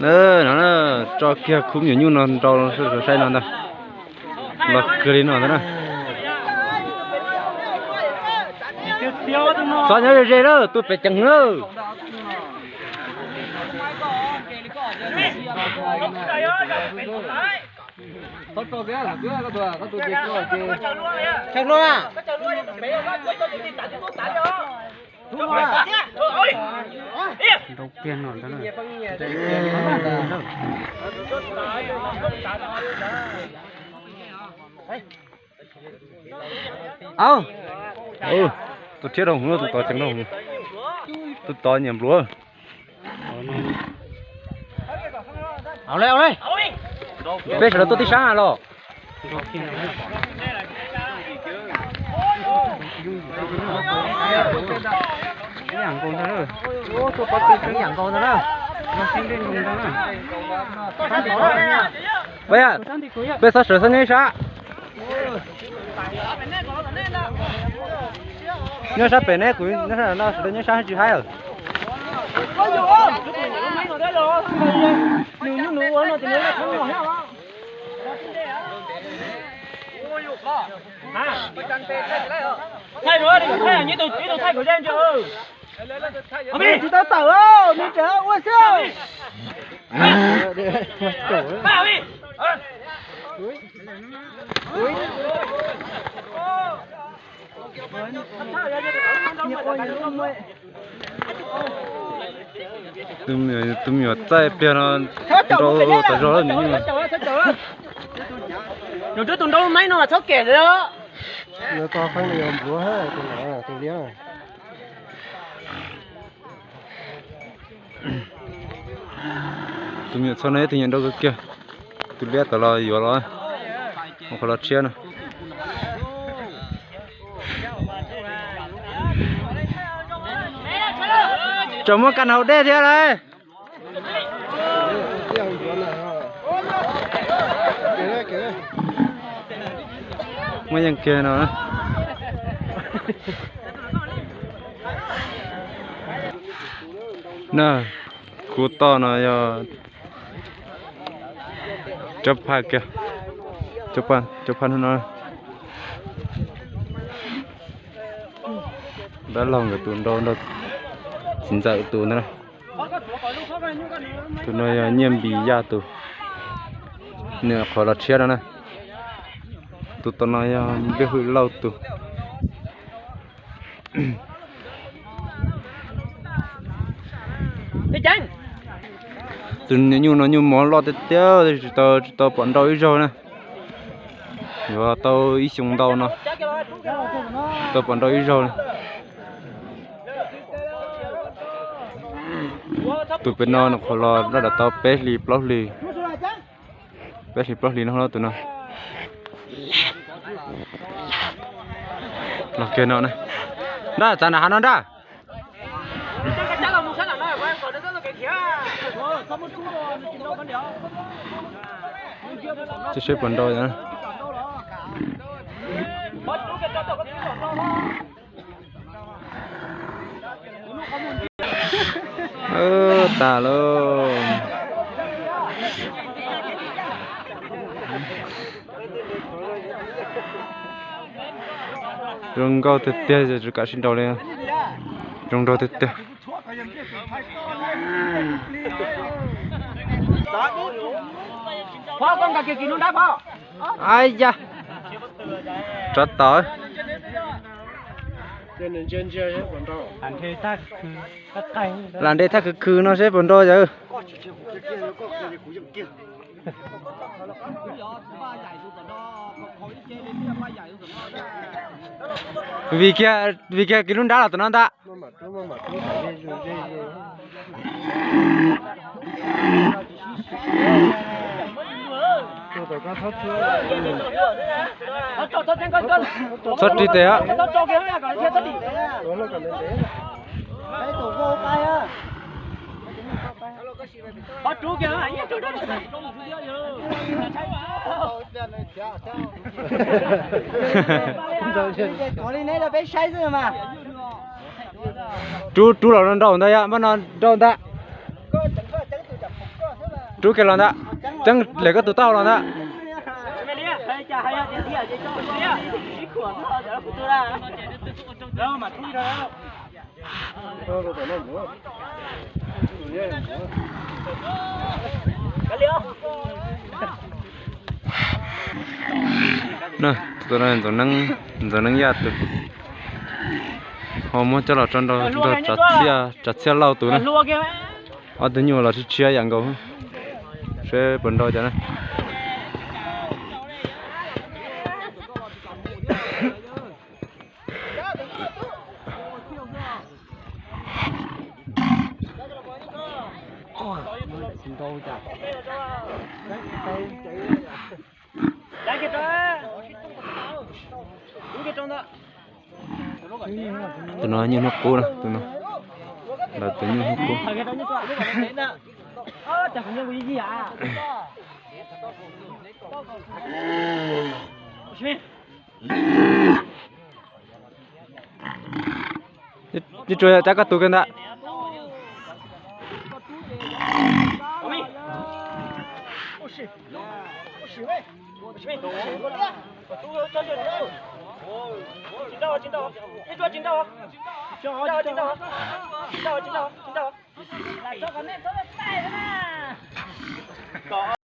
No na, tso kiag khub me nyuam nyuj no rau sawv daws saib no ntag. Los kawg li no ntag na. Txhob nyob ze ze lawm, tus pem ceev lawm. Nrau kiag no ntag na. Au, tus thiab rau hwv, tus tod ceev rau hwv, tus tod nyiam npluav. Peb sawv daws tuaj tib sab los. Peb txhob sawv, txhob nyob ib sab. Nyob sab pem ne, kuv nyob sab no, sawv daws nyob sab tsis haib lawm. Tsis tau tawm, nws tseem ua xwb. Tus me nyuam txaij pliag no nrau tas zog lawm. Nws twb tus nrau maib no mas txhob kem lawm. Tus me nyuam txho no ib tug nyiam nrau kawg kiag. Tus liab tom los yuav los, mus qhov los tshiab no. Tseem muaj kas hauv dej thiab lauj. Muaj yeej kiag no. Na, kuv toj no yog cov phaj kiag, cov phaj no. Dab laug nkawd tus nrau nrog txiv ntxawm tus ntag na. Tus no yog Nyiaj Npis Yaj tus, nws qhuav los tshiab no na. Tus tom no yog Npliaj Hwm Lauj tus. Tus nyuam nyuj no nyuj mov loj tiag tiag, tsis tau, tsis tau pom nrau ib zaug na. Yuav tau ib xyoo ntau no, tsis tau pom nrau ib zaug na. Tus pem no nws qhuav los laj dam tau peb hlis plaub hlis, peb hlis plaub hlis no tus no. Los kiag no na. Nrab, txav nram hav no nrab. Tsis seb puas nrau. Tas lauj. Zoo nkauj tiag tiag, tsis kam sib nrau li. Zoo nraug tiag tiag. Ab ya, rov tod. Lam nres thaj khwv khwv no seb puas nrau yawg. Vim kiag, vim kiag kiv lub nrab los tom no ntag. Txhob ris tes. Rub, rub los no nrau ntag, yog npaj no nrau ntag. Rub kiag los ntag. Ceeb, lem koj tus taub hau los ntag. Tus no Ntxoov Neeb Yaj tus, ho muab coj los tso nrog Tsav Txhiaj Lauj tus na. Ob tug nyuj los tshiab tshiab yam nkaus. Seb puas nrau cas na. Tus no nyuj hnub qub na, tus no. Lawv tus nyuj hnub qub. Ib tsuas cab koj tus kiag ntag.